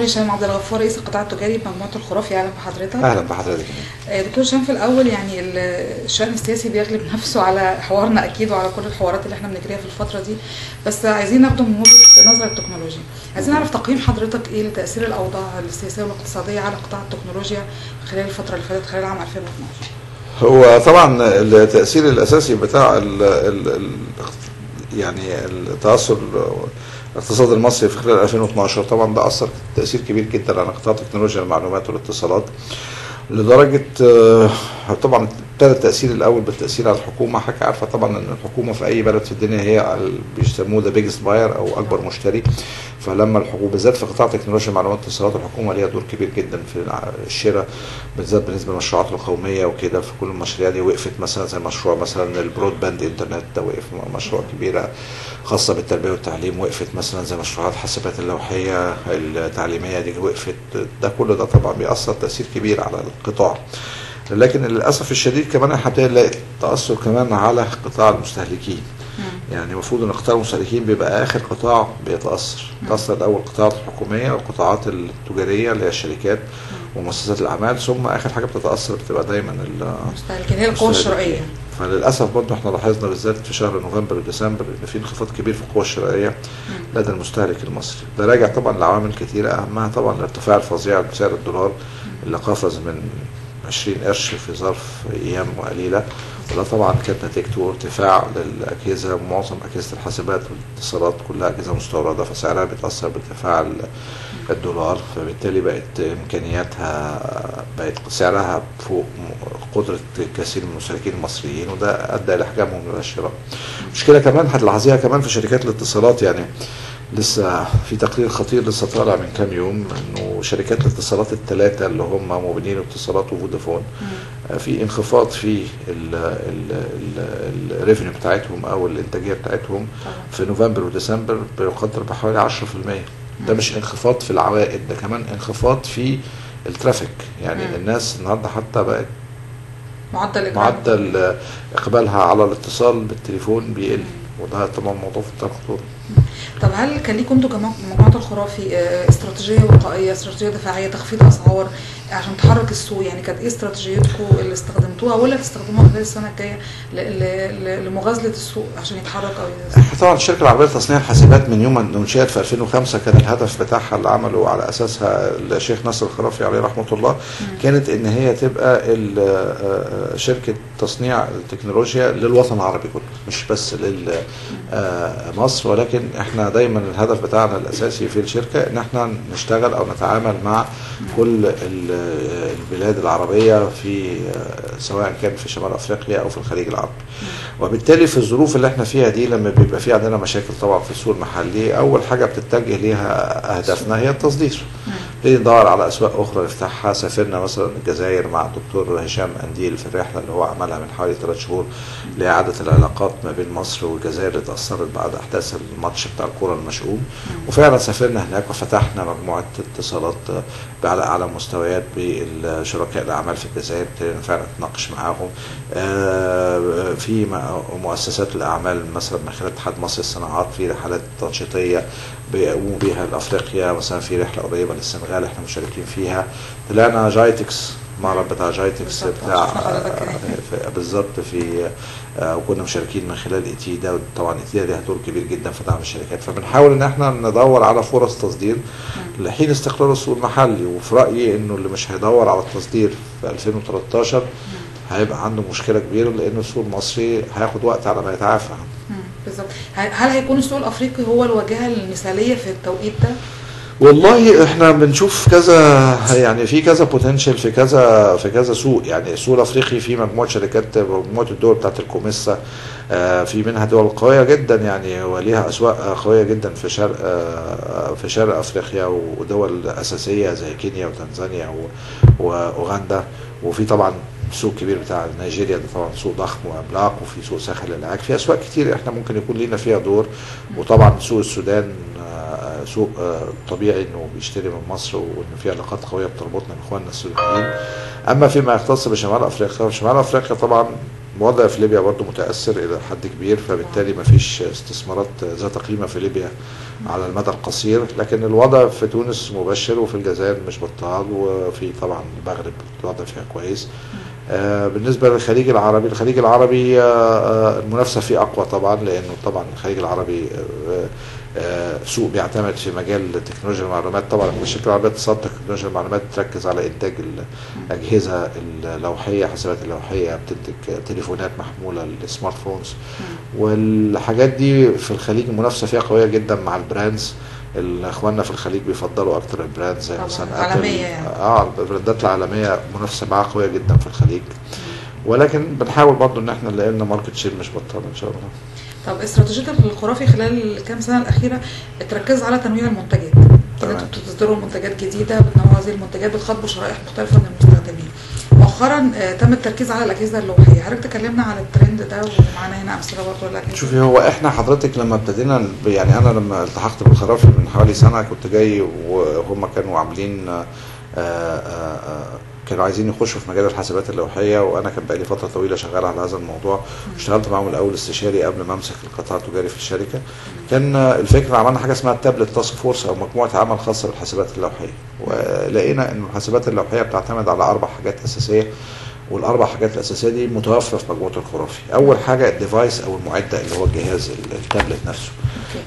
دكتور هشام عبد الغفار رئيس القطاع التجاري بمجموعه الخرافي، اهلا بحضرتك. اهلا بحضرتك. دكتور هشام، في الاول يعني الشأن السياسي بيغلب نفسه على حوارنا اكيد وعلى كل الحوارات اللي احنا بنجريها في الفترة دي، بس عايزين ناخده من وجهه نظر التكنولوجيا. عايزين نعرف تقييم حضرتك ايه لتاثير الاوضاع السياسية والاقتصادية على قطاع التكنولوجيا خلال الفترة اللي فاتت، خلال عام 2012. هو طبعا التاثير الاساسي بتاع يعني التاثر الاقتصاد المصري في خلال 2012 طبعا ده اثر تاثير كبير جدا على قطاع تكنولوجيا المعلومات والاتصالات، لدرجة طبعا ابتدى التاثير الاول بالتاثير على الحكومة. حضرتك عارفه طبعا ان الحكومة في اي بلد في الدنيا هي بيسموه the biggest buyer او اكبر مشتري. فلما الحكومة بالذات في قطاع تكنولوجيا المعلومات والاتصالات الحكومة ليها دور كبير جدا في الشراء، بالذات بالنسبة للمشروعات القومية وكده. في كل المشاريع دي وقفت، مثلا زي مشروع مثلا ال broadband internet ده وقف، مشروع كبيرة خاصة بالتربية والتعليم وقفت، مثلا زي مشروعات حاسبات اللوحيه التعليمية دي وقفت. ده كله ده طبعا بيأثر تأثير كبير على القطاع. لكن للاسف الشديد كمان احنا ابتدينا نلاقي تاثر كمان على قطاع المستهلكين. يعني المفروض ان قطاع المستهلكين بيبقى اخر قطاع بيتاثر. تاثر الاول القطاعات الحكومية والقطاعات التجارية اللي هي الشركات ومؤسسات الاعمال، ثم اخر حاجة بتتاثر بتبقى دايما المستهلكين، هي القوى الشرائية. فللاسف برضه احنا لاحظنا بالذات في شهر نوفمبر وديسمبر ان في انخفاض كبير في القوى الشرائية لدى المستهلك المصري. ده راجع طبعا لعوامل كثيرة، اهمها طبعا الارتفاع الفظيع بسعر الدولار اللي قفز من 20 قرش في ظرف ايام قليله، وده طبعا كانت نتيجته ارتفاع للاجهزة، معظم اجهزة الحاسبات والاتصالات كلها اجهزة مستورده، فسعرها بيتاثر بارتفاع الدولار، فبالتالي بقت امكانياتها بقت سعرها فوق قدره كثير من المستهلكين المصريين، وده ادى الى احجامهم من الشراء. مشكلة كمان هتلاحظيها كمان في شركات الاتصالات، يعني لسه في تقرير خطير لسه طالع من كام يوم انه شركات الاتصالات الثلاثة اللي هم موبينيل واتصالات وفودافون في انخفاض في ال revenue بتاعتهم او الانتاجية بتاعتهم في نوفمبر وديسمبر بيقدر بحوالي 10%. ده مش انخفاض في العوائد، ده كمان انخفاض في ال traffic. يعني الناس النهارده حتى بقت معدل اقبالها على الاتصال بالتليفون بيقل، وده طبعا موضوع في منتهى الخطورة. طب هل كان ليكم انتوا كمجموعة الخرافي استراتيجية وقائيه، استراتيجية دفاعية، تخفيض اسعار عشان تحرك السوق؟ يعني كانت ايه استراتيجيتكم اللي استخدمتوها ولا تستخدموها خلال السنة الجاية لمغازله السوق عشان يتحرك او احنا طبعا الشركة العربية لتصنيع الحاسبات من يوم ما انشئت في 2005 كان الهدف بتاعها اللي عمله على اساسها الشيخ ناصر الخرافي عليه رحمه الله كانت ان هي تبقى شركة تصنيع التكنولوجيا للوطن العربي كله، مش بس لمصر. ولكن احنا دايما الهدف بتاعنا الاساسي في الشركة ان احنا نشتغل او نتعامل مع كل البلاد العربية في سواء كان في شمال افريقيا او في الخليج العربي. وبالتالي في الظروف اللي احنا فيها دي لما بيبقى في عندنا مشاكل طبعا في السوق المحلي، اول حاجة بتتجه ليها اهدافنا هي التصدير. نبتدي ندور على اسواق اخرى نفتحها. سافرنا مثلا الجزائر مع الدكتور هشام انديل في الرحلة اللي هو عملها من حوالي 3 شهور لاعادة العلاقات ما بين مصر والجزائر اللي اتاثرت بعد احداث الماتش بتاع الكورة المشؤوم. وفعلا سافرنا هناك وفتحنا مجموعة اتصالات على اعلى مستويات بالشركاء الاعمال في الجزائر، ابتدينا فعلا نتناقش معاهم في مؤسسات الاعمال مثلا من خلال اتحاد مصر للصناعات في رحلات تنشيطيه بيقوموا بيها لافريقيا، مثلا في رحله قريبه للسنغال احنا مشاركين فيها. طلعنا جايتكس، المعرض بتاع جايتكس بتاع بالظبط في وكنا مشاركين من خلال اتيدا. طبعا اتيدا ليها دور كبير جدا في دعم الشركات، فبنحاول ان احنا ندور على فرص تصدير لحين استقرار السوق المحلي. وفي رايي انه اللي مش هيدور على التصدير في 2013 هيبقى عنده مشكلة كبيرة، لان السوق المصري هياخد وقت على ما يتعافى. بالظبط. هل هيكون السوق الافريقي هو الواجهة المثالية في التوقيت ده؟ والله احنا بنشوف كذا، يعني في كذا potential في كذا في كذا سوق. يعني السوق الافريقي في مجموعة شركات، مجموعة الدول بتاعت الكوميسا، في منها دول قوية جدا يعني وليها اسواق قوية جدا في شرق في شرق افريقيا، ودول اساسية زي كينيا وتنزانيا واوغندا. وفي طبعا سوق كبير بتاع نيجيريا، ده طبعا سوق ضخم وعملاق. وفي سوق ساحل العاج، في اسواق كتير احنا ممكن يكون لينا فيها دور. وطبعا سوق السودان سوق طبيعي انه بيشتري من مصر، وان في علاقات قوية بتربطنا باخواننا السودانيين. اما فيما يختص بشمال افريقيا، شمال افريقيا طبعا الوضع في ليبيا برضو متأثر إلى حد كبير، فبالتالي ما فيش استثمارات ذات قيمة في ليبيا على المدى القصير، لكن الوضع في تونس مبشر، وفي الجزائر مش بطال، وفي طبعا المغرب الوضع فيها كويس. بالنسبة للخليج العربي، الخليج العربي المنافسة فيه أقوى طبعا، لأنه طبعا الخليج العربي سوق بيعتمد في مجال تكنولوجيا المعلومات. طبعا الشركة العربية للاتصالات تكنولوجيا المعلومات تركز على إنتاج الأجهزة اللوحية، حاسبات اللوحية، بتنتج تليفونات محمولة، ال smart phones والحاجات دي. في الخليج المنافسة فيها قوية جدا مع ال brands. اخواننا في الخليج بيفضلوا اكتر ال brands زي مثلا العالمية يعني. البراندات العالمية منافسه معاها قوية جدا في الخليج، ولكن بنحاول برضو ان احنا نلاقي لنا market share مش بطال ان شاء الله. طب استراتيجية الخرافي خلال الكام سنة الاخيرة اتركز على تنويع المنتجات. انتوا بتصدروا منتجات جديدة، بتنوعوا هذه المنتجات، بتخاطبوا شرائح مختلفة من المستخدمين. مؤخرا تم التركيز على الاجهزة اللوحيه، حضرتك تكلمنا على الترند ده ومعانا هنا امثلة برضه للاجهزة. شوفي، هو احنا حضرتك لما ابتدينا، يعني انا لما التحقت بالخرافي من حوالي سنة كنت جاي وهم كانوا عاملين كانوا عايزين يخشوا في مجال الحاسبات اللوحيه، وانا كان بقالي فترة طويلة شغال على هذا الموضوع، اشتغلت معاهم الاول استشاري قبل ما امسك القطاع التجاري في الشركة. كان الفكرة عملنا حاجة اسمها ال tablet task force او مجموعة عمل خاصة بالحاسبات اللوحيه، ولقينا ان الحاسبات اللوحيه بتعتمد على 4 حاجات اساسية، والاربع حاجات الاساسية دي متوفرة في مجموعة الخرافي. اول حاجة ال device او المعدة اللي هو الجهاز التابلت نفسه.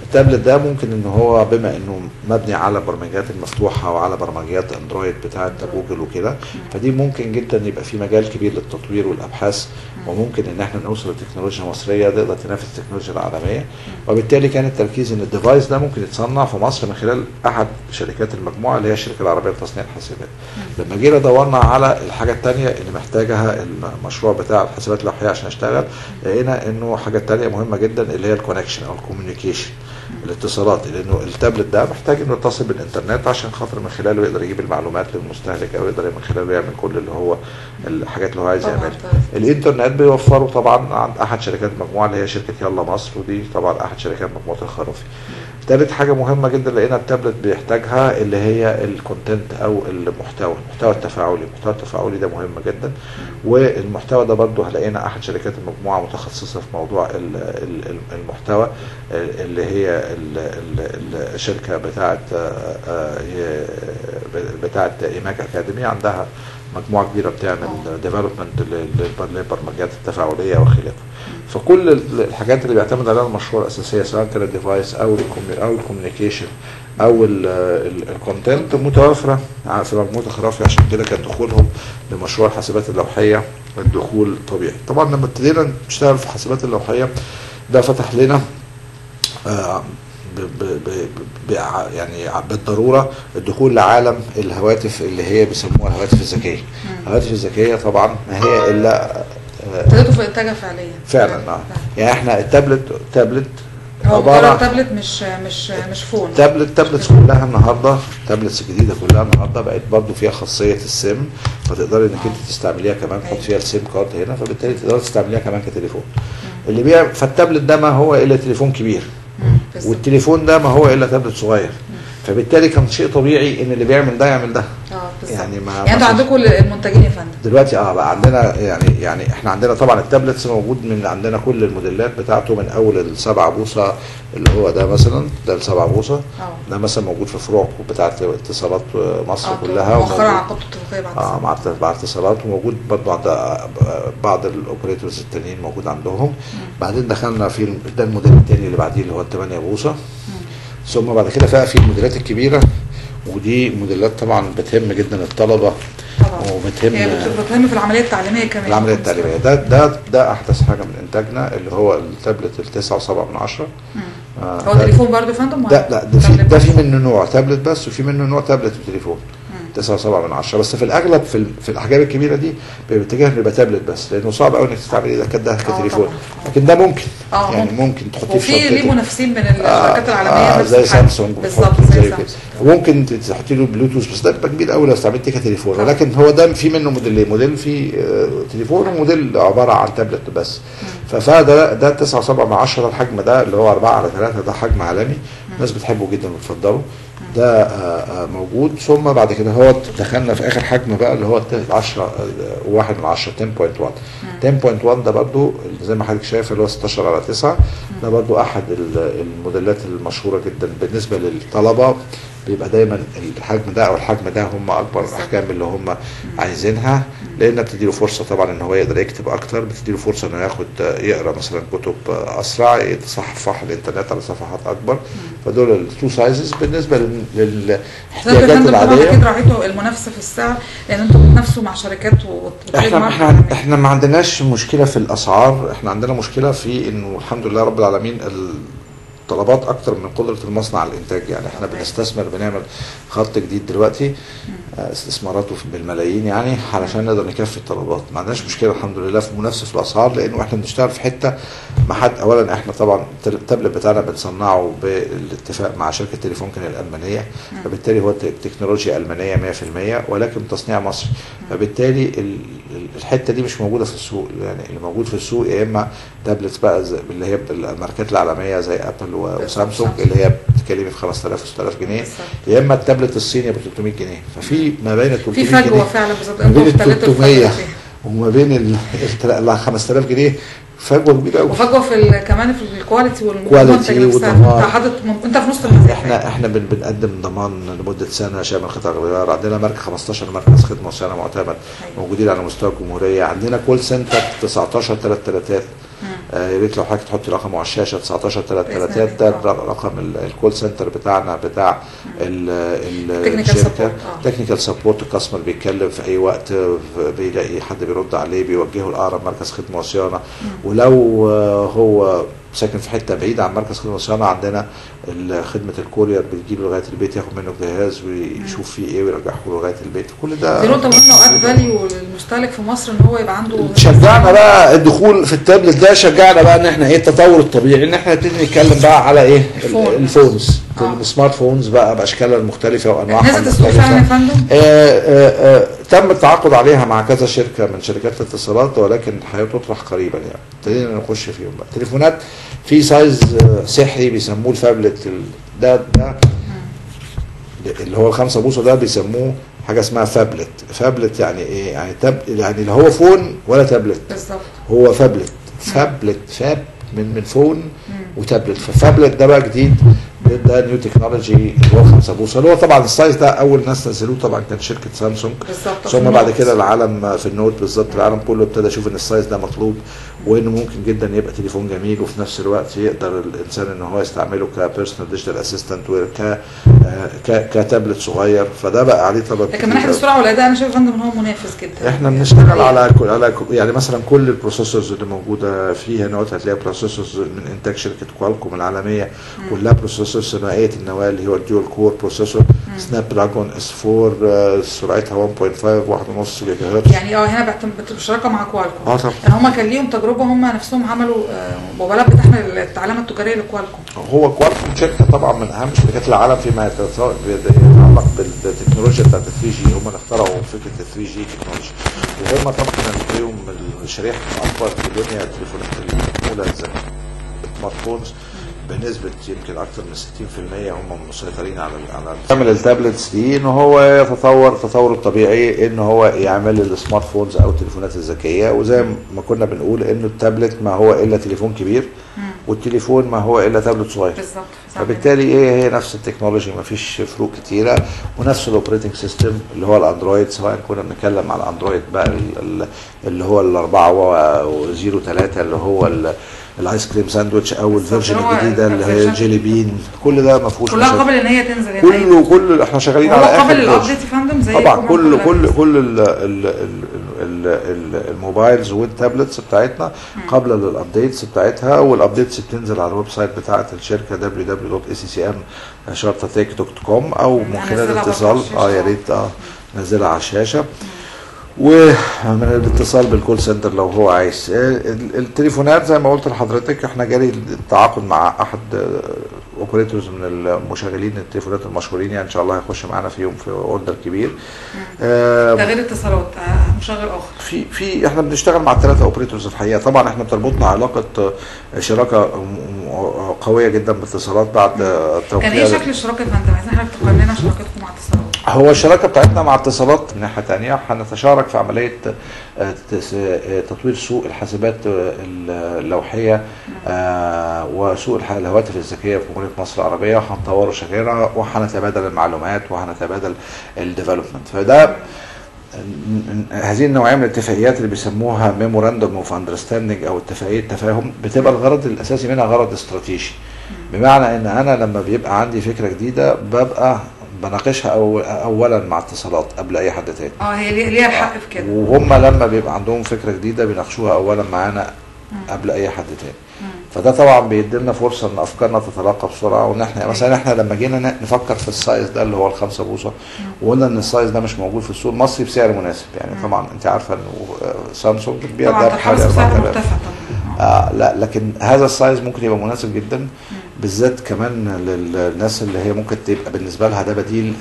التابلت ده ممكن ان هو بما انه مبني على برمجيات المفتوحة وعلى برمجيات اندرويد بتاعه جوجل وكده، فدي ممكن جدا يبقى في مجال كبير للتطوير والابحاث، وممكن ان احنا نوصل لتكنولوجيا مصرية تقدر تنافس التكنولوجيا العالمية. وبالتالي كان التركيز ان ال device ده ممكن يتصنع في مصر من خلال احد شركات المجموعة اللي هي الشركة العربية لتصنيع الحاسبات. لما جينا دورنا على الحاجة الثانية اللي محتاجها المشروع بتاع الحاسبات اللوحيه عشان يشتغل، لقينا انه حاجة ثانية مهمة جدا اللي هي ال connection او ال communication، الاتصالات، لانه التابلت ده محتاج انه يتصل بالانترنت عشان خاطر من خلاله يقدر يجيب المعلومات للمستهلك، او يقدر من خلاله يعمل كل اللي هو الحاجات اللي هو عايز يعملها. الانترنت بيوفره طبعا عند احد شركات المجموعة اللي هي شركة يلا مصر، ودي طبعا احد شركات مجموعة الخرافي. ثالث حاجة مهمة جدا لقينا التابلت بيحتاجها اللي هي ال content او المحتوى، المحتوى التفاعلي. المحتوى التفاعلي ده مهم جدا، والمحتوى ده برضه لقينا احد شركات المجموعة متخصصة في موضوع المحتوى اللي هي الشركة بتاعه ايماك اكاديمي، عندها مجموعة كبيرة بتعمل development للبرمجيات التفاعليه وخلافه. فكل الحاجات اللي بيعتمد عليها المشروع الاساسية سواء كان ال device او ال communication او ال content متوافره في مجموعة الخرافي. عشان كده كان دخولهم لمشروع الحاسبات اللوحيه الدخول طبيعي. طبعا لما ابتدينا نشتغل في الحاسبات اللوحيه ده فتح لنا يعني بالضرورة الدخول لعالم الهواتف اللي هي بيسموها الهواتف الذكية. الهواتف الذكية طبعا ما هي الا ابتديتوا في انتاجها فعليا. فعلا يعني احنا التابلت هو مجرد تابلت مش phone. tablets كلها النهارده، tablets الجديدة كلها النهارده بقت برضو فيها خاصية ال SIM، فتقدري انك انت تستعمليها كمان، تحط فيها ال SIM card هنا، فبالتالي تقدري تستعمليها كمان كتليفون. اللي بيع فالتابلت ده ما هو الا تليفون كبير، والتليفون ده ما هو الا تابلت صغير، فبالتالي كان شيء طبيعي ان اللي بيعمل ده يعمل ده. يعني ما انتوا عندكم المنتجين يا فندم دلوقتي؟ بقى عندنا يعني احنا عندنا طبعا ال tablets موجود من عندنا كل الموديلات بتاعته، من اول ال7 بوصه اللي هو ده مثلا، ده ال7 بوصه ده مثلا موجود في فروع بتاعه اتصالات مصر كلها، مؤخرا عقدتوا اتفاقية مع اتصالات، وموجود برضه عند بعض ال operators التانيين موجود عندهم. بعدين دخلنا في ده الموديل الثاني اللي بعديه اللي هو ال8 بوصه، ثم بعد كده بقى في الموديلات الكبيرة، ودي موديلات طبعا بتهم جدا الطلبة طبعا، وبتهم بتهم في العملية التعليمية كمان. العملية التعليمية ده احدث حاجة من انتاجنا اللي هو التابلت 9.7. هو تليفون برضه يا فندم؟ لا ده في منه نوع تابلت بس، وفي منه نوع تابلت وتليفون. 9.7، بس في الاغلب في الاحجام الكبيرة دي بيبقى اتجاه انه يبقى تابلت بس، لانه صعب قوي انك تستعمل ايدك ده كتليفون، لكن ده ممكن يعني ممكن تحطيه في وفي ليه منافسين من الشركات العالمية نفس زي سامسونج بالظبط، زي كده، وممكن تحطي له بلوتوث، بس ده بيبقى كبير قوي لو استعملتيه كتليفون. ولكن هو ده في منه موديلين، موديل فيه تليفون وموديل عبارة عن تابلت بس. فده ده 9.7، الحجم ده اللي هو 4/3، ده حجم عالمي، الناس بتحبه جدا وبتفضله. ده موجود. ثم بعد كده هو دخلنا في اخر حجم بقى اللي هو 10.1، 10.1. 10.1 ده برضو زي ما حضرتك شايف اللي هو 16/9، ده برضو احد الموديلات المشهورة جدا بالنسبة للطلبة. بيبقى دايما الحجم ده او الحجم ده هم اكبر الاحجام اللي هم عايزينها، لان بتديله فرصة طبعا ان هو يقدر يكتب اكتر، بتديله فرصة انه ياخد يقرا مثلا كتب اسرع، يتصفح الانترنت على صفحات اكبر. فدول ال two sizes بالنسبة للاحتياجات العادية. اكيد راعيتوا المنافسة في السعر، لان انتوا بتنافسوا مع شركات. احنا ما عندناش مشكلة في الاسعار، احنا عندنا مشكلة في انه الحمد لله رب العالمين طلبات اكتر من قدره المصنع على الانتاج. يعني احنا بنستثمر، بنعمل خط جديد دلوقتي استثماراته بالملايين يعني علشان نقدر نكفي الطلبات. ما عندناش مشكلة الحمد لله في منافسه في الاسعار، لانه احنا بنشتغل في حتة ما حد. اولا احنا طبعا التابلت بتاعنا بنصنعه بالاتفاق مع شركة تليفونكن الالمانية، فبالتالي هو تكنولوجيا المانية 100% ولكن تصنيع مصري، فبالتالي الحتة دي مش موجودة في السوق. يعني اللي موجود في السوق يا اما تابلت بقى اللي هي الماركات العالمية زي ابل وسامسونج اللي هي بتتكلمي في 5000 و6000 جنيه، يا اما التابلت الصيني ب 300 جنيه. ففي ما بين ال 300 في فجوة فعلا بالظبط، ما بين ال 300 وما بين ال 5000 جنيه فجوة كبيرة قوي، وفجوه في كمان في ال quality والمنتج نفسه. انت حاطط انت في نص المسافة. احنا بنقدم ضمان لمدة سنة شامل قطع غيار. عندنا مركز 15 مركز خدمة وصيانة معتمد موجودين على مستوى الجمهورية. عندنا call center 19 3 3، يا ريت لو حضرتك تحطي رقمه على الشاشة 19 3 3، ده رقم ال call center بتاعنا بتاع الشركة. technical support، ال customer بيتكلم في اي وقت بيلاقي حد بيرد عليه، بيوجهه لاقرب مركز خدمة وصيانة. ولو هو ساكن في حتة بعيدة عن مركز خدمة وصيانة، عندنا خدمة ال courier بتجيله لغاية البيت، ياخد منه الجهاز ويشوف فيه ايه ويرجعه له لغاية البيت. كل ده دي نقطة مهمة و add value للمستهلك في مصر ان هو يبقى عنده. شجعنا بقى الدخول في التابلت ده، شجعنا بقى ان احنا ايه التطور الطبيعي ان احنا نبتدي نتكلم بقى على ايه ال phones، ال smart phones بقى باشكالها المختلفة وانواعها. نزلت السوق فعلا يا فندم؟ تم التعاقد عليها مع كذا شركة من شركات الاتصالات، ولكن هتطرح قريبا يعني. ابتدينا نخش فيهم بقى. تليفونات في size سحري بيسموه ال phablet، ده اللي هو ال5 بوصه ده بيسموه حاجة اسمها phablet. phablet يعني ايه؟ يعني يعني لا هو phone ولا تابلت بالظبط، هو phablet. phablet phab من phone و tablet. ف phablet ده بقى جديد، ده new technology اللي هو 5 بوصه، اللي هو طبعا ال size ده اول ناس نزلوه طبعا كان شركة سامسونج بالظبط، ثم بعد كده العالم في ال Note بالظبط، العالم كله ابتدى يشوف ان ال size ده مطلوب، وانه ممكن جدا يبقى تليفون جميل وفي نفس الوقت يقدر الانسان ان هو يستعمله ك personal digital assistant وك كتابلت صغير. فده بقى عليه طلب. لكن من ناحية السرعة والاداء انا شايف يا فندم ان هو منافس جدا. احنا بنشتغل على يعني مثلا كل ال processors اللي موجودة فيها Note هتلاقي processors من انتاج شركة كوالكوم العالمية، كلها processors ثنائية النواة اللي هو ال dual core processor، Snapdragon S 4 سرعتها 1.5 1.5 جيجا هرتز. يعني هنا بالشراكة مع كوالكوم. طبعا يعني هم كان ليهم تجربه، هم نفسهم عملوا موبايلات بتحمل العلامة التجارية لكوالكوم. هو كوالكوم شركة طبعا من اهم شركات العالم فيما يتعلق بالتكنولوجيا بتاعت 3G. هم اللي اخترعوا فكرة 3G technology، وهم طبعا ليهم الشريحة الاكبر في دنيا التليفونات المحمولة ال smartphones بنسبة يمكن اكثر من 60%. هم مسيطرين على يعمل ال tablets دي ان هو يتطور التطور الطبيعي ان هو يعمل ال smart phones او التليفونات الذكية. وزي ما كنا بنقول انه التابلت ما هو الا تليفون كبير، والتليفون ما هو الا تابلت صغير بالظبط. فبالتالي ايه هي نفس ال technology، ما فيش فروق كتيرة، ونفس ال operating system اللي هو الاندرويد، سواء كنا بنتكلم على الاندرويد بقى اللي هو ال 4.03 اللي هو ال Ice Cream Sandwich او ال version الجديدة اللي هي Jelly Bean، كل ده ما فيهوش كلها قابل ان هي تنزل يعني. كله احنا شغالين على اخر قابل لل update يا فندم زي طبعا كل كل كل ال mobiles وال tablets بتاعتنا قابله لل updates بتاعتها، وال updates بتنزل على ال website بتاعه الشركة www.accm-tech.com او من خلال الاتصال. يا ريت نزلها على الشاشة، ومن الاتصال بال call center لو هو عايز. التليفونات زي ما قلت لحضرتك احنا جاري التعاقد مع احد operators من المشغلين التليفونات المشهورين، يعني ان شاء الله هيخش معانا في يوم في order كبير. ده غير اتصالات. مشغل اخر؟ في احنا بنشتغل مع الثلاثة operators الحقيقة. طبعا احنا بتربطنا علاقة شراكة قوية جدا باتصالات بعد توقيع. كان ايه شكل الشراكة يا فندم؟ عايزين حضرتك تقيم لنا شراكتكم مع اتصالات. هو الشراكة بتاعتنا مع اتصالات من ناحية ثانية هنتشارك في عملية تطوير سوق الحاسبات اللوحيه وسوق الهواتف الذكية في جمهورية مصر العربية، وهنطوره شغالة وهنتبادل المعلومات وهنتبادل ال development. فده هذه النوعية من الاتفاقيات اللي بيسموها memorandum of understanding او اتفاقية تفاهم، بتبقى الغرض الاساسي منها غرض استراتيجي، بمعنى ان انا لما بيبقى عندي فكرة جديدة ببقى بناقشها اولا مع اتصالات قبل اي حد تاني. هي ليها الحق في كده، وهم لما بيبقى عندهم فكرة جديدة بيناقشوها اولا معانا قبل اي حد تاني. فده طبعا بيدينا فرصة ان افكارنا تتلاقى بسرعة، وان احنا مثلا احنا لما جينا نفكر في ال size ده اللي هو ال5 بوصه، وقلنا ان ال size ده مش موجود في السوق المصري بسعر مناسب. يعني طبعا انت عارفه انه سامسونج بتبيع ده بحوالي 4000. لا، لكن هذا ال size ممكن يبقى مناسب جدا، بالذات كمان للناس اللي هي ممكن تبقى بالنسبة لها ده بديل،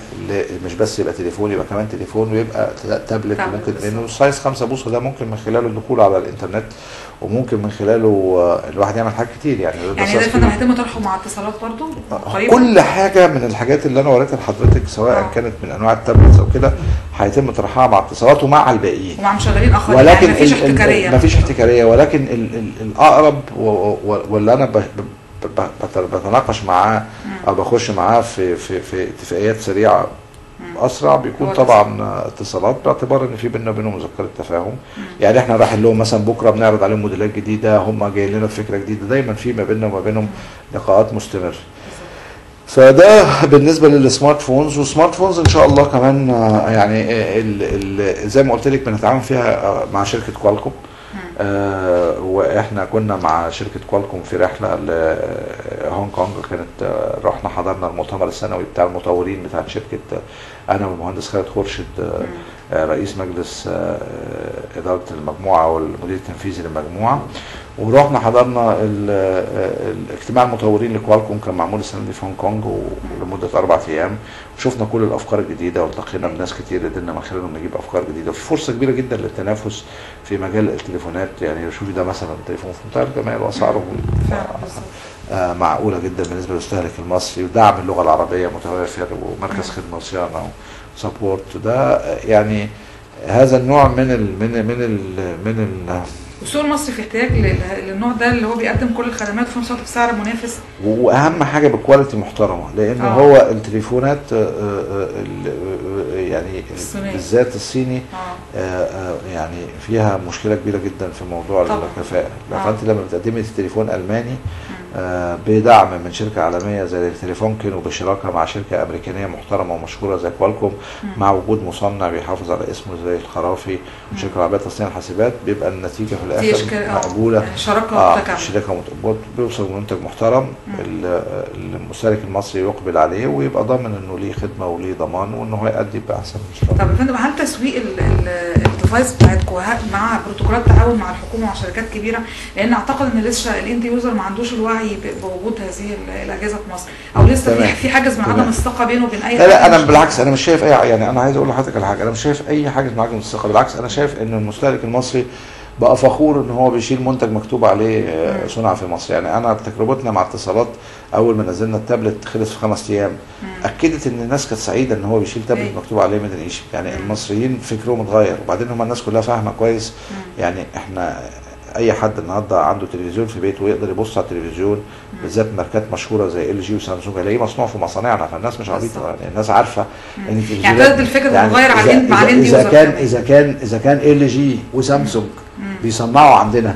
مش بس يبقى تليفون، يبقى كمان تليفون ويبقى تابلت. ممكن لانه size 5 بوصه ده ممكن من خلاله الدخول على الانترنت، وممكن من خلاله الواحد يعمل حاجات كتير. يعني ده فندم هيتم طرحه مع اتصالات برضه قريبا؟ كل حاجة من الحاجات اللي انا وريتها لحضرتك سواء كانت من انواع ال tablets او كده هيتم طرحها مع اتصالات ومع الباقيين ومع مشغلين اخرين، ولكن يعني مفيش احتكاريه. مفيش احتكاريه، ولكن الاقرب واللي انا بتناقش معاه او بخش معاه في في في اتفاقيات سريعة اسرع بيكون طبعا اتصالات، باعتبار ان في بيننا وبينهم مذكره تفاهم. يعني احنا رايحين لهم مثلا بكره بنعرض عليهم موديلات جديدة، هم جايين لنا بفكره جديدة، دايما في ما بيننا وما بينهم لقاءات مستمرة. فده بالنسبة لل smart phones. وال smart phones ان شاء الله كمان يعني زي ما قلت لك بنتعاون فيها مع شركة كوالكوم. واحنا كنا مع شركة كوالكوم في رحله لهونج كونج، كانت رحنا حضرنا المؤتمر السنوي بتاع المطورين بتاع شركة، انا والمهندس خالد خورشيد رئيس مجلس ادارة المجموعة والمدير التنفيذي للمجموعة، ورحنا حضرنا الاجتماع المطورين لكوالكوم، كان معمول السنة دي في هونج كونج ولمده 4 ايام، وشفنا كل الافكار الجديدة والتقينا بناس كتير قدرنا من خلالهم نجيب افكار جديدة. وفي فرصة كبيرة جدا للتنافس في مجال التليفونات. يعني شوفي ده مثلا تليفون في منتهى الجمال واسعاره معقولة جدا بالنسبة للمستهلك المصري، ودعم اللغة العربية متوافر، ومركز خدمة وصيانة و support. ده يعني هذا النوع من ال من ال من ال من ال السوق المصري في احتياج للنوع ده اللي هو بيقدم كل الخدمات وفي نفس الوقت بسعر منافس، واهم حاجة ب quality محترمه، لان هو التليفونات يعني بالذات الصيني يعني فيها مشكلة كبيرة جدا في موضوع الكفاءة. فانت لما بتقدمي تليفون الماني بدعم من شركة عالمية زي تليفونكن وبشراكه مع شركة امريكانيه محترمه ومشهوره زي كوالكوم، مع وجود مصنع بيحافظ على اسمه زي الخرافي وشركه العربية تصنيع الحاسبات، بيبقى النتيجة في الاخر مقبولة. شراكة متكاملة، شركة بيوصل منتج محترم المستهلك المصري يقبل عليه ويبقى ضامن انه ليه خدمة وليه ضمان وانه هو يأدي باحسن مستوى. طب يا فندم، هل تسويق ال device بتاعتكم مع بروتوكولات تعاون مع الحكومة ومع شركات كبيرة؟ لان اعتقد ان لسه ال end user ما عندوش الوعي بوجود هذه الاجهزة في مصر، او لسه في حاجز من عدم الثقة بينه وبين اي. لا انا بالعكس، انا مش شايف اي، يعني انا عايز اقول لحضرتك على حاجة، انا مش شايف اي حاجز من عدم الثقة. بالعكس انا شايف ان المستهلك المصري بقى فخور ان هو بيشيل منتج مكتوب عليه صنع في مصر. يعني انا تجربتنا مع اتصالات اول ما نزلنا التابلت خلص في 5 ايام، اكدت ان الناس كانت سعيدة ان هو بيشيل تابلت مكتوب عليه made in Egypt. يعني المصريين فكرهم اتغير، وبعدين هم الناس كلها فاهمه كويس. يعني احنا اي حد النهارده عنده تلفزيون في بيته ويقدر يبص على التلفزيون، بالذات ماركات مشهورة زي LG وسامسونج، هيلاقيه مصنوع في مصانعنا. فالناس مش عبيطه، يعني الناس عارفه ان التلفزيونات يعني ابتدت الفكرة تتغير على ال end user. اذا كان LG وسامسونج بيصنعوا عندنا،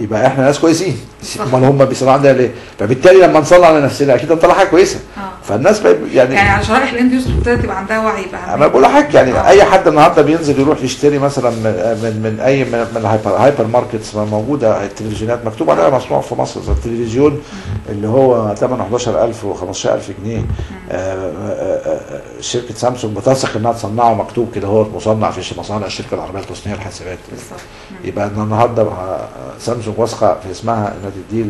يبقى احنا ناس كويسين. امال هم بيصنعوا عندنا ليه؟ فبالتالي لما نصنع لنفسنا اكيد هنطلع حاجة كويسة. فالناس يعني على شرائح ال end user ابتدت تبقى عندها وعي بقى. انا بقول لحضرتك يعني اي حد النهارده بينزل يروح يشتري مثلا من اي من hyper markets موجودة التلفزيونات مكتوب عليها مصنوع في مصر، زي التلفزيون اللي هو ثمنه 11000 و15000 جنيه، شركة سامسونج بتثق انها تصنعه مكتوب كده هو مصنع في مصانع الشركة العربية لتصنيع الحاسبات. يبقى النهارده سامسونج واثقة في اسمها انها تديه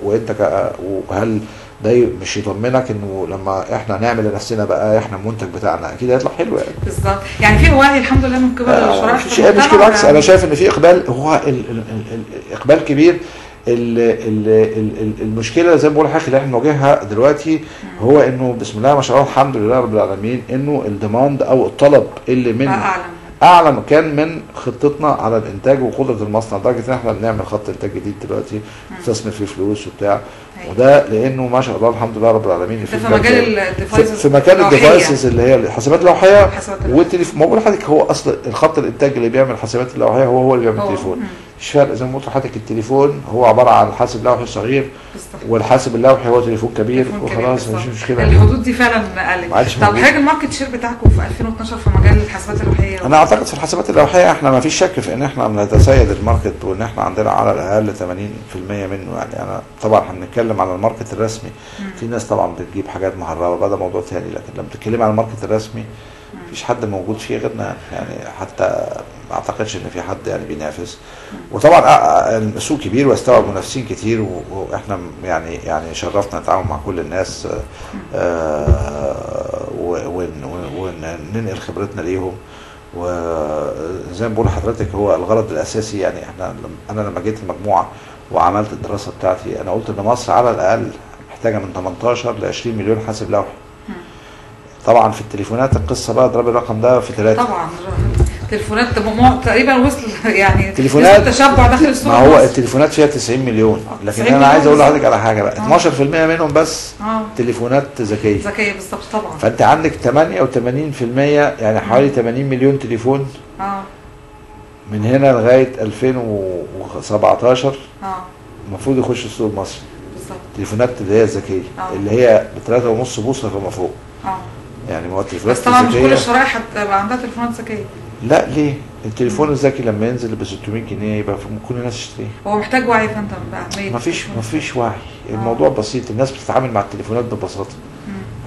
وانت وهل ده مش يطمنك انه لما احنا نعمل لنفسنا بقى احنا المنتج بتاعنا اكيد هيطلع حلو يعني. بالظبط، يعني في وعي الحمد لله من قبل الشرائح. مش بالعكس، انا شايف ان في اقبال، هو الاقبال كبير. المشكلة زي ما بقول لحضرتك اللي احنا بنواجهها دلوقتي هو انه بسم الله ما شاء الله الحمد لله رب العالمين، انه ال demand او الطلب اللي من اعلى كان من خطتنا على الانتاج وقدره المصنع، لدرجة ان احنا بنعمل خط انتاج جديد دلوقتي نستثمر فيه فلوس وبتاع. وده لانه ما شاء الله الحمد لله رب العالمين في مجال ال devices، في مكان ال devices اللي هي الحاسبات اللوحيه والتليفون. ما بقول لحضرتك هو اصل الخط الانتاج اللي بيعمل الحاسبات اللوحيه هو اللي بيعمل التليفون. مش فرق زي ما قلت لحضرتك، التليفون هو عبارة عن حاسب لوحي صغير والحاسب اللوحي هو تليفون كبير وخلاص، مش مشكلة. الحدود دي فعلا قلت. طب حاجة ال market share بتاعكم في 2012 في مجال الحاسبات اللوحيه؟ انا اعتقد في الحاسبات اللوحيه احنا ما فيش شك في ان احنا بنتسيد ال market، وان احنا عندنا على الاقل 80% منه. يعني انا طبعا هنتكلم على ال market الرسمي، في ناس طبعا بتجيب حاجات مهربه، ده موضوع ثاني، لكن لما بتتكلم على ال market الرسمي مفيش حد موجود فيه غيرنا يعني، حتى ما اعتقدش ان في حد يعني بينافس. وطبعا السوق كبير واستوعب منافسين كتير، واحنا يعني شرفنا نتعاون مع كل الناس وننقل خبرتنا ليهم. وزي ما بقول لحضرتك هو الغرض الاساسي يعني احنا، انا لما جيت المجموعة وعملت الدراسة بتاعتي انا قلت ان مصر على الاقل محتاجه من 18 ل 20 مليون حاسب لوحي. طبعا في التليفونات القصة بقى اضرب الرقم ده في 3. طبعا التليفونات تقريبا وصل يعني تليفونات التشبع داخل السوق. ما هو التليفونات فيها 90 مليون، لكن انا عايز اقول لحضرتك على حاجة بقى، 12% منهم بس تليفونات ذكية. ذكية بالظبط طبعا. فانت عندك 88% يعني حوالي 80 مليون تليفون من هنا لغاية 2017 المفروض يخش السوق المصري. بالظبط. التليفونات اللي هي الذكية اللي هي ب 3.5 بوصه فما فوق. يعني ما هو التليفونات بس طبعا مش كل الشرائح هتبقى عندها تليفونات ذكية. لا ليه؟ التليفون الذكي لما ينزل ب 600 جنيه يبقى كل الناس تشتريه. هو محتاج وعي يا فندم بأهمية. مفيش وعي، الموضوع بسيط، الناس بتتعامل مع التليفونات ببساطة.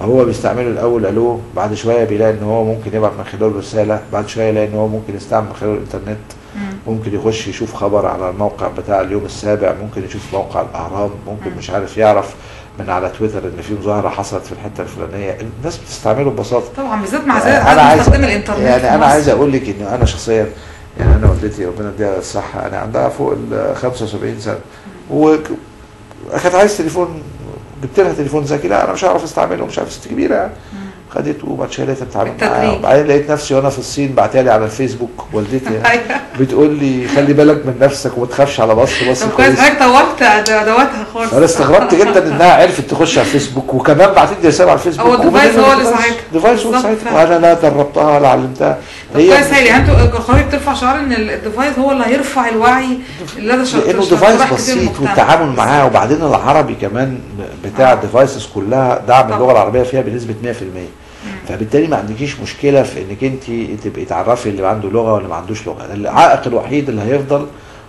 هو بيستعمله الاول الو، بعد شوية بيلاقي ان هو ممكن يبعت من خلاله رسالة، بعد شوية يلاقي ان هو ممكن يستعمل من خلاله الانترنت، ممكن يخش يشوف خبر على الموقع بتاع اليوم السابع، ممكن يشوف موقع الاهرام، ممكن مش عارف يعرف من على تويتر ان في مظاهره حصلت في الحتة الفلانية. الناس بتستعمله ببساطة طبعا، بالذات مع زيادة مستخدم الانترنت. يعني انا عايز اقول لك ان انا شخصيا يعني انا والدتي ربنا يديها الصحة انا عندها فوق ال 75 سنة، وكانت عايز تليفون، جبت لها تليفون ذكي، لا انا مش هعرف استعمله، مش عارف، ست كبيرة يعني. خدته وبعد شوية لقيتها بتتعامل معاه، وبعدين لقيت نفسي وانا في الصين بعتها لي على الفيسبوك والدتي يعني بتقول لي خلي بالك من نفسك وما تخافش على مصر، مصر طب كويس حضرتك طورت ادواتها خالص. انا استغربت جدا انها عرفت تخش على الفيسبوك، وكمان بعتت لي رسالة على الفيسبوك. هو ال device هو اللي ساعدها، device هو اللي ساعدها، وانا لا دربتها ولا علمتها. طب كويس هايل، يعني انتوا الخريطة بترفع شعار ان ال device هو اللي هيرفع الوعي لدى شخص، لانه device بسيط والتعامل معاه، وبعدين العربي كمان بتاع ال devices كلها دعم اللغة العربية فيها بنسبة 100%. فبالتالي ما عندكيش مشكلة في انك انت تبقي تعرفي اللي عنده لغة واللي ما عندوش لغة. العائق الوحيد اللي هيفضل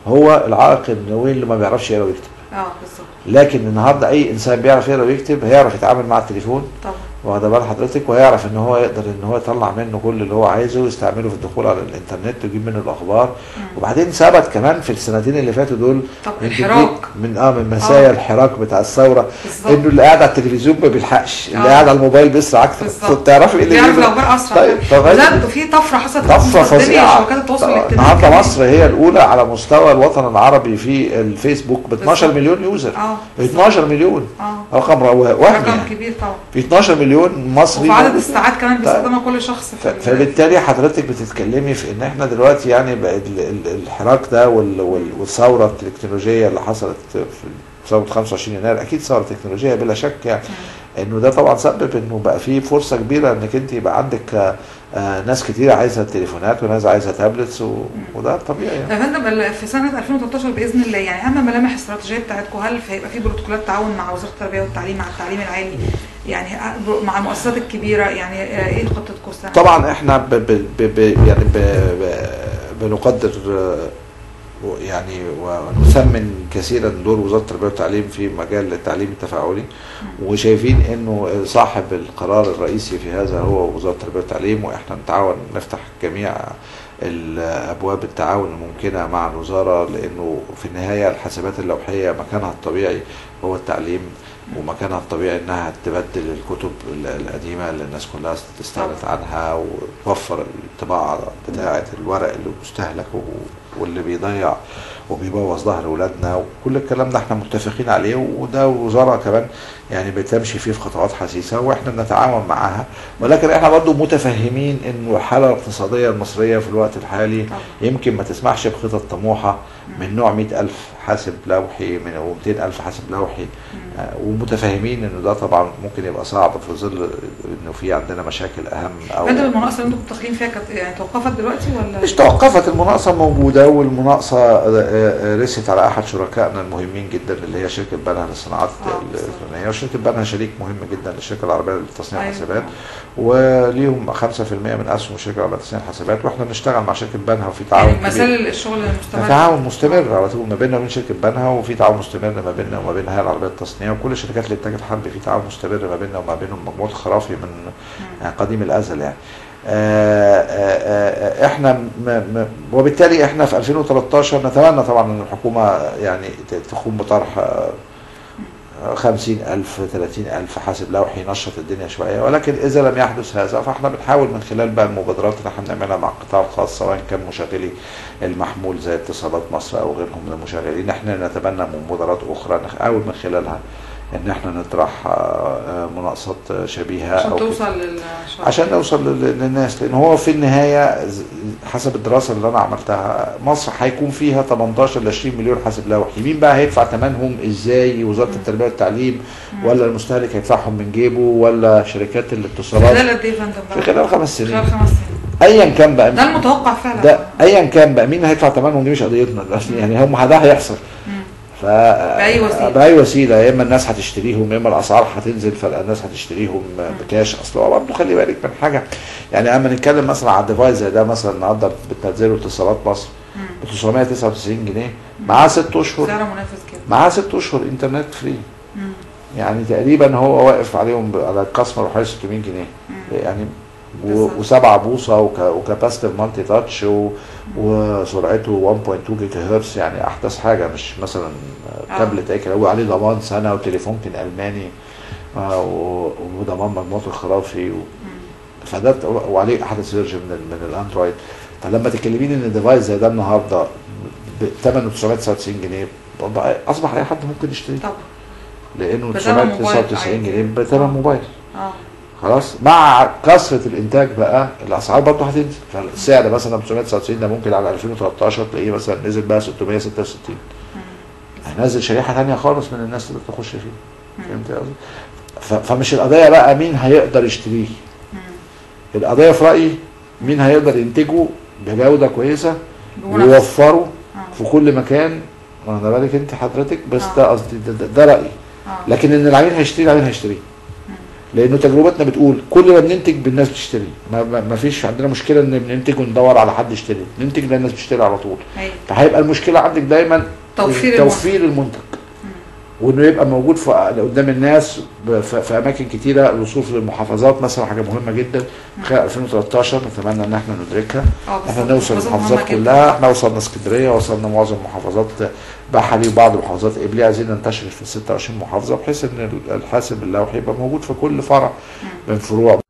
هو العائق انه اللي ما بيعرفش يقرا ويكتب. بالظبط. لكن النهارده اي انسان بيعرف يقرا ويكتب هيعرف يتعامل مع التليفون طبعا، واخده بال حضرتك، وهيعرف ان هو يقدر ان هو يطلع منه كل اللي هو عايزه ويستعمله في الدخول على الانترنت ويجيب منه الاخبار. وبعدين ثبت كمان في السنتين اللي فاتوا دول الحراك من مسايا الحراك بتاع الثورة، انه اللي قاعد على التلفزيون ما بيلحقش، اللي قاعد على الموبايل بيسرع اكتر. تعرفي ايه اللي بيعرف الاخبار اسرع. طيب ده في طفرة حصلت، طفرة فظيعة شبكات التواصل الاجتماعي. النهارده مصر هي الاولى على مستوى الوطن العربي في الفيسبوك ب 12 مليون user. 12 مليون رقم وهمي، رقم كبير طبعا. في 12 مليون مصري، وفي عدد الساعات كمان بيستخدمها كل شخص. فبالتالي حضرتك بتتكلمي في ان احنا دلوقتي يعني بقت الحراك ده والثورة التكنولوجية اللي حصلت في ثورة 25 يناير، اكيد ثورة تكنولوجية بلا شك يعني، انه ده طبعا سبب انه بقى في فرصة كبيرة انك انت يبقى عندك ناس كتير عايزه تليفونات وناس عايزه tablets وده طبيعي يعني. يا فندم في سنة 2013 باذن الله يعني اهم ملامح الاستراتيجية بتاعتكم، هل هيبقى في بروتوكولات تعاون مع وزارة التربية والتعليم، مع التعليم العالي، يعني مع المؤسسات الكبيرة، يعني ايه خطتكم السنة؟ طبعا احنا ب ب ب يعني ب بنقدر يعني ونثمن كثيرا دور وزارة التربية والتعليم في مجال التعليم التفاعلي، وشايفين انه صاحب القرار الرئيسي في هذا هو وزارة التربية والتعليم، واحنا نتعاون نفتح جميع الابواب التعاون الممكنة مع الوزارة، لانه في النهاية الحاسبات اللوحيه مكانها الطبيعي هو التعليم. ومكانها الطبيعي انها تبدل الكتب القديمة اللي الناس كلها استغنت عنها، وتوفر الطباعة بتاعه الورق اللي مستهلك واللي بيضيع وبيبوظ ظهر اولادنا، وكل الكلام ده احنا متفقين عليه، وده وزارة كمان يعني بتمشي فيه في خطوات حثيثه واحنا بنتعاون معاها. ولكن احنا برضو متفهمين انه الحالة الاقتصادية المصرية في الوقت الحالي يمكن ما تسمحش بخطط طموحه من نوع 100,000 حاسب لوحي من 200,000 حاسب لوحي، ومتفاهمين انه ده طبعا ممكن يبقى صعب في ظل انه في عندنا مشاكل اهم. او فندم المناقصه اللي انتم كنتوا داخلين فيها كانت يعني توقفت دلوقتي ولا مش توقفت؟ المناقصه موجودة، والمناقصه رست على احد شركائنا المهمين جدا اللي هي شركة بنها للصناعات الالكترونية، وشركه بنها شريك مهم جدا للشركة العربية لتصنيع الحاسبات، وليهم 5% من اسهم الشركة العربية لتصنيع الحاسبات، واحنا بنشتغل مع شركة بنها وفي تعاون يعني مازال الشغل مستمر، تعاون مستمر على طول ما بيننا وبين شركة بنها، وفي تعاون مستمر ما بيننا وما بين الهيئة العربية للتصنيع وكل شركات الانتاج الحربي، في تعاون مستمر ما بيننا وما بينهم مجموعة خرافي من قديم الازل يعني. احنا وبالتالي احنا في 2013 نتمنى طبعا ان الحكومة يعني تقوم بطرح 50,000 30,000 حاسب لوحي ينشط الدنيا شوية، ولكن اذا لم يحدث هذا فاحنا بنحاول من خلال بقى المبادرات اللي احنا بنعملها مع القطاع الخاص، سواء كان مشغلي المحمول زي اتصالات مصر او غيرهم من المشغلين، احنا نتبنى مبادرات اخرى نحاول من خلالها ان احنا نطرح مناقصات شبيهه عشان توصل عشان نوصل للناس، لان هو في النهاية حسب الدراسة اللي انا عملتها مصر هيكون فيها 18 ل 20 مليون حاسب لوحي، مين بقى هيدفع ثمنهم؟ ازاي؟ وزارة التربية والتعليم ولا المستهلك هيدفعهم من جيبه ولا شركات الاتصالات؟ خلال قد ايه يا فندم؟ في خلال 5 سنين. خلال 5 سنين ايا كان بقى، ده المتوقع فعلا، ده ايا كان بقى مين هيدفع ثمنهم دي مش قضيتنا يعني، هم ده هيحصل بأي وسيلة، بأي وسيلة، يا إما الناس هتشتريهم يا إما الأسعار هتنزل فالناس هتشتريهم بكاش. أصل هو برضه خلي بالك من حاجة يعني، أما نتكلم مثلا على ال device زي ده مثلا النهارده بتنزله اتصالات مصر ب 999 جنيه معاه 6 أشهر، سعر منافس كده، معاه 6 أشهر إنترنت free، يعني تقريبا هو واقف عليهم على ال customer حوالي 600 جنيه يعني، و7 بوصه و capacitive multi touch وسرعته 1.2 جيجا هرتز، يعني احدث حاجة، مش مثلا تابلت اي كلام، وعليه ضمان سنة وتليفون كان الماني وضمان مجموعة الخرافي فده، وعليه احدث version من الاندرويد. فلما تكلميني ان device زي ده النهارده ب 999 جنيه اصبح اي حد ممكن يشتريه طبعا، لانه 999 جنيه بثمن موبايل. خلاص، مع كثرة الانتاج بقى الاسعار برضه هتنزل، فالسعر مثلا 999 ده ممكن على 2013 تلاقيه مثلا نزل بقى 666، هينزل شريحة ثانية خالص من الناس اللي تخش فيه. فهمت قصدي؟ فمش القضية بقى مين هيقدر يشتريه، القضية في رايي مين هيقدر ينتجه بجوده كويسة ويوفره في كل مكان. واخده بالك انت حضرتك؟ بس ده قصدي، ده رايي. لكن ان العميل هيشتري، العميل هيشتريه، لانه تجربتنا بتقول كل ما بننتج بالناس بتشتري، ما فيش عندنا مشكلة ان بننتج وندور على حد يشتري، ننتج لان الناس بتشتري على طول. فهيبقى المشكلة عندك دايما توفير المنتج، وانه يبقى موجود في قدام الناس في اماكن كتيرة. الوصول للمحافظات مثلا حاجة مهمة جدا خلال 2013 نتمنى ان احنا ندركها، احنا نوصل للمحافظات كلها. احنا وصلنا اسكندرية، وصلنا معظم محافظات بحري وبعض محافظات قبلي، عايزين ننتشر في 26 محافظة بحيث ان الحاسب اللوحي يبقى موجود في كل فرع من فروع